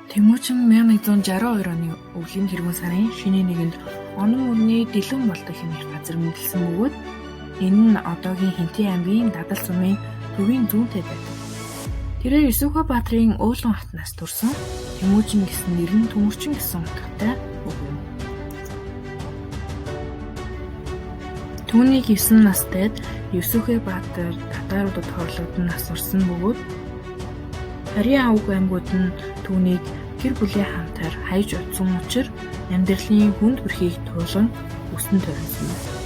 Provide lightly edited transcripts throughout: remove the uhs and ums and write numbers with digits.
Тэмүжин 1162 оны өвлийн тэргүүн сарын шинэ нэгэнд Онон мөрний Дэлүн болдог хэмээх газар мэндэлсэн бөгөөд энэ нь одоогийн Хэнтий аймгийн Дадал сумын төвийн зүүнтэй байдаг. Тэрээр Есүхэ баатрын Өөлөн хатнаас төрсөн. Тэмүжин гэсэн нэр нь төмөрчин гэсэн утгатай үг юм. Түүнийг 9 настайд Есүхэ баатар татааруудад хорлогдон нас барсан бөгөөд Харийн овог аймагуд нь түүнийг гэр бүлийн хамтаар хаяж утсан учир амьдралын хүнд бүрхийг туулан үсэн тойрсон байна.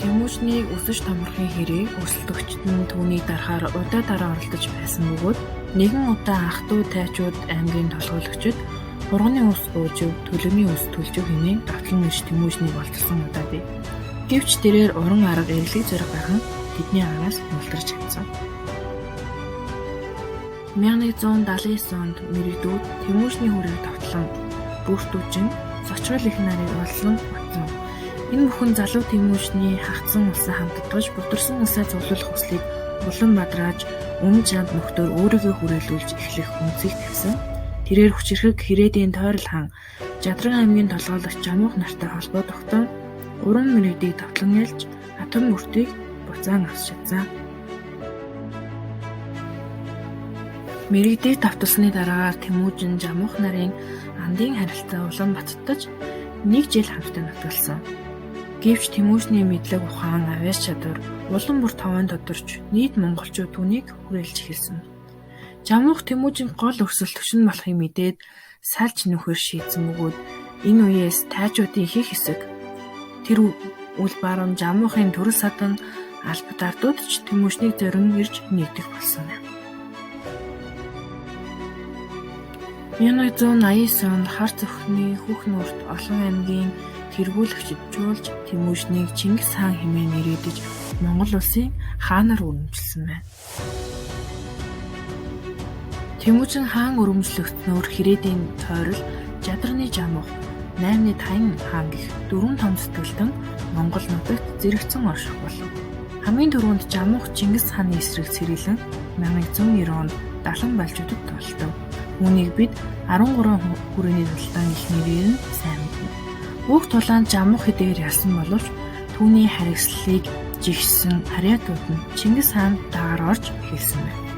Тэмүжнийг өсөж томорхын хэрээр өрсөлдөгчид нь түүнийг дарахаар удаа дараа оролдож байсан бөгөөд нэгэн удаа ах дүү тайчууд аймгийн тулгуулагчид Хурганы ус уужив, Төлөвний ус төлжив хэмээн довтлон ирж Тэмүжнийг олдсон удаа бий. Гэвч тэрээр уран арга эрэлэг зориг гарган тэдний араас мултарч чадсан. 1179 онд мэрэгдүүд Тэмүжний хүрийг довтлон Бүрт үжин, Сочрол их нарыг олсон утсан. Энэ бүхэн залуу Тэмүжний хагацсан улсаа хамтдаж бутарсан улсаа цуглуулах хүслийг улам бадрааж өмнө чамд нөхдөөр өөрийгөө хүрээлүүлж эхлэх үндсийг тавьсан. Тэрээр хүчирхэг Хэрээдийн Тойрол хаан Жадран аймгийн толгойлогч Жамуух нартай холбоо тогтоон гурван мэрэгдийг довтлон ялж Атом мөртийг буцаан авч чадсан. Мэрэгдийг довтолсны дараагаар Тэмүжин Жамуух нарын андын харилцаа улам баттаж нэг жил хамтдаа нутагласан. Гэвч Тэмүжний мэдлэг ухаан, авиас чадвар улам бүр товойн тодорч нийт монголчууд түүнийг хүрээлж эхэлсэн. Жамуух Тэмүжин гол өрсөлдөгч нь болохыг мэдээд салж нөхөр шийдсэн бөгөөд энэ үеэс тайчуудын ихэнх хэсэг тэр үл баруун Жамуухын төрөл садан албат ардууд ч Тэмүжнийг зорин ирж нэгдэх болсон юм. 1189 онд хар зүхний хөх нүрт олон аймгийн тэргүүлэгчид чуулж Тэмүжнийг Чингис хаан хэмээн нэрийдэж Монгол улсын хаанаар өрөмжилсөн байна. Тэмүжин хаан өрөмжлөгдснөөр Хэрээдийн Тойрол, Жадраны Жамуух, Наймны Таян хаан гэх дөрвөн том сэтгэлдэн Монгол нутагт зэрэгцэн орших болов. Хамгийн түрүүнд Жамуух Чингис хааны эсрэг цэрэлэн 1190 онд Далан балжуудад тултав. Үүнийг бид 13 хүрээний тулаан гэх нэрээр нь сайн мэднэ. Уг тулаанд Жамуух хэдийгээр ялсан боловч түүний харгислалыг жигшсэн харьяатууд нь Чингис хаанд дагаар орж эхэлсэн байна.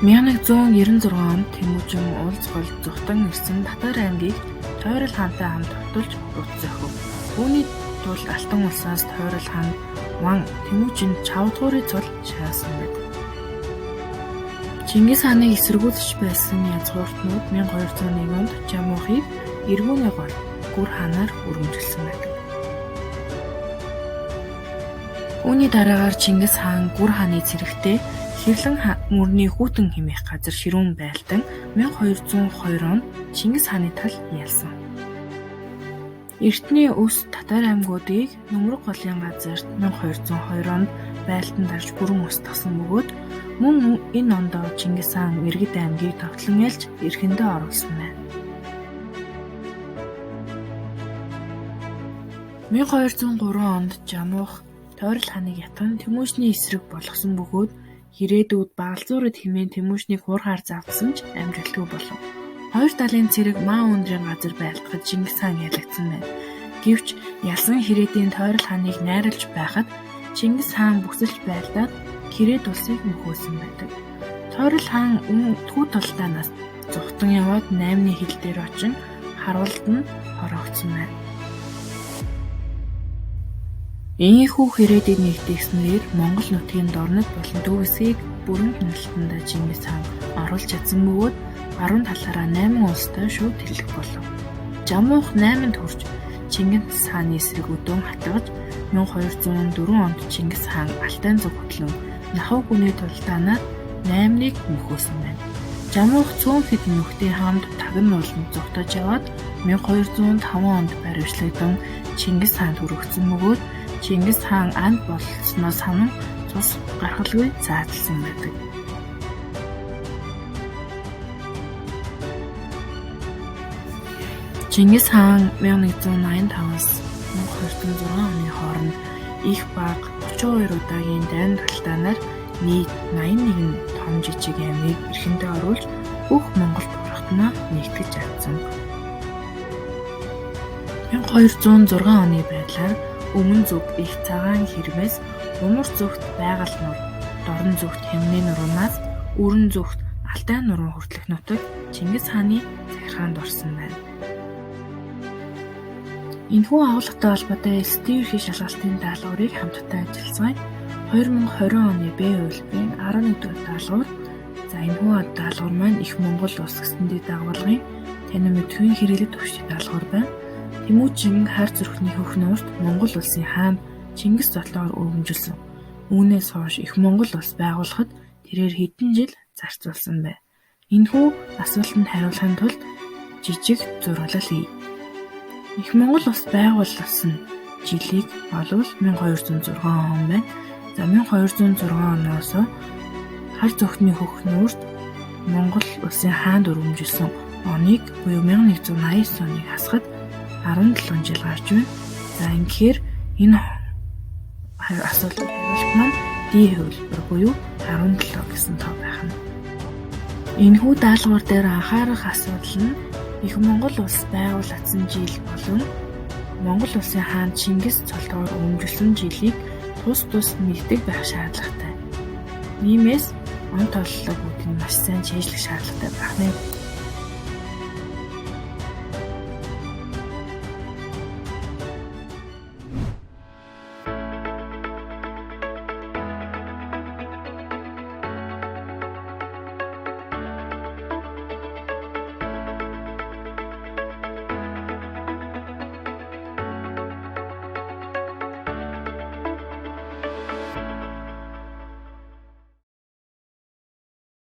1196 онд Тэмүжин Улс голд зугтан ирсэн Татар аймгийг Тойрол хаантай хамт довтолж ут зохив. Үүний тулд Алтан улсаас Тойрол хаан Ван Тэмүжинд чавдгуурын цул шаасан байдаг. Чингис хааныг эсэргүүцэж байсан язгууртнууд 1201 онд Жамуухыг эргүүний гол Гүр хаанаар өргөмжилсөн байдаг. Үүний дараагаар Чингис хаан Гүр хааны цэрэгтэй Хэрлэн мөрний хүйтэн хэмээх газар ширүүн байлдан 1202 онд Чингис хааны тал ялсан. Эртний өс татар аймагуудыг Нөмрөг голын газарт 1202 онд байлдан дарж бүрэн устгасан бөгөөд мөн энэ ондоо Чингис хаан Иргэд аймгийг довтлон ялж эрхэндээ оруулсан байна. 1203 онд Жамуух Тойрол хааныг ятган Тэмүжний эсрэг болгосон бөгөөд Хэрээдүүд Багалзуурууд хэмээн Тэмүжнийг хуурхаар завдсан ч амжилтгүй болов. Хоёр талын цэрэг Маа өндрийн газар байлдахад Чингис хаан ялагдсан байна. Гэвч ялсан Хэрээдийн Тойрол хааныг найруулж байхад Чингис хаан бүсэлж байлдаад Хэрээд улсыг мөхөөсөн байдаг. Тойрол хаан Түү тулдаанаас зугтан яваад наймны хил дээр очин харуулд нь хороогдсон байна. Ийнхүү Хэрээдийг нэгтээснээр Монгол нутгийн дорнод болон төв хэсгийг бүрэн хяналтандаа Чингис хаан оруулж чадсан бөгөөд баруун талаараа 8 улстай шууд тэрлэх болов. Жамуух 8-нд хүрч Чингис хааны эсрэг өдөөн хатгаж 1204 онд Чингис хаан Алтан зүг хөтлөн Нахуу гүний тулдаанаар 8-ыг мөхөөсөн байна. Жамуух цөөн хэдэн нөхдийн хамт Таган ууланд зугтаж яваад 1205 онд баривчлагдан Чингис хаанд хүргэсэн бөгөөд Чингис хаан анд бололцсоноос санан цус гаргалгүй заадалсан байдаг. Чингис хаан 1185-аас 1206 оны хооронд их бага 32 удаагийн дайн талтаанаар нийт 81 том жижиг аймгийг эрхэндээ оруулж бүх Монгол бурхднаа нэгтгэж чадсан. 1206 оны байдлаар Өмнө зүг их цагаан хэрмээс Умар зүгт Байгаль нуур, Дорн зүгт Хэмнээ нуруунаас Өрн зүгт Алтай нуруун хүртэлх нутаг Чингис хааны захиргаанд орсон байна. Энэхүү агуулгатай холбоотой элсдийн ерхий шалгалтын даалгаврыг хамтдаа ажиллацгаая. 2020 оны Б хувилбарын 11 дугаар даалгавар. За, энэхүү даалгавар маань Их Монгол улс гэсэн дэд агуулгын танин мэдэхүйн хэрэглэх төвшний даалгавар байна. Тэмүүжин хар зүрхний хөх нуурт Монгол улсын хаан Чингис зотлогоор өргөмжилсөн. Үүнээс хойш Их Монгол улс байгуулахад тэрээр хэдэн жил зарцуулсан бэ? Энэхүү асуултанд хариулахын тулд жижиг зураглал хий. Их Монгол улс байгуулсан жилийг олвол 1206 он байна. За, 1206 оноос хар зүрхний хөх нуурт Монгол улсын хаанд өргөмжилсөн оныг буюу 1189 оныг хасахад 17 жил гарч байна. За, ингэхээр энэ асуултын хариулт маань D хувилбар буюу 17 гэсэн тоо байх нь. Энэхүү даалгавар дээр анхаарах асуудал нь Их Монгол улс байгуулагдсан жил болон Монгол улсын хаан Чингис цолтгоор өргөмжилсөн жилийг тус тус нэгдэг байх шаардлагатай. Иймээс он тооллого бүгдийг маш сайн цээжлэх шаардлагатай байх нь.